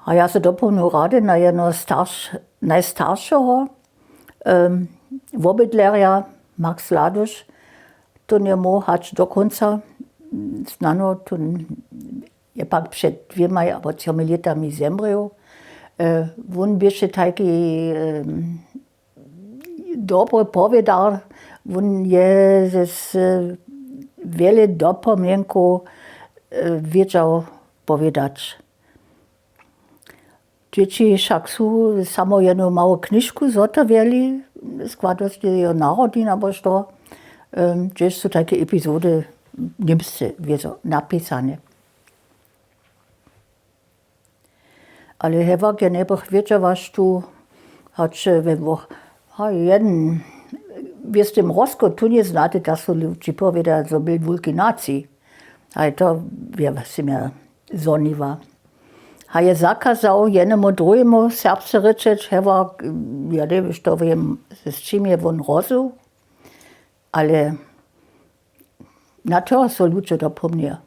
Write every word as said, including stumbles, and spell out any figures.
A ja se dopomnju rady na jedno najstaršeho wobydlerja, Max Laduš. Tón je móhł hač do kónca, snano tón je pak před dwěmaj abo třomi lětami zemrěł. Wón běše tajki dobry powědar. Wón je z wjele dopomnjenkow wědźał powědać. Dźěći wšak su samo jednu mału knižku zhotowjeli, składosće jeho narodnin abo što, hdźež su tajke epizody w němsce wězo napisane. Ale hewak je njebych wědźała štó hač we włoch, ha jedn wěsty mrozko tu njeznate, tak su ludźi powěda zo bě wulki naci. Haj to wje si mje zhoniła. Haj je zakazał jednemu druhemu serbsce rěčeć, hewak ja njewěm što wěm, z čim je wón hrozył. Ale na to so ludźo dopomnjeja.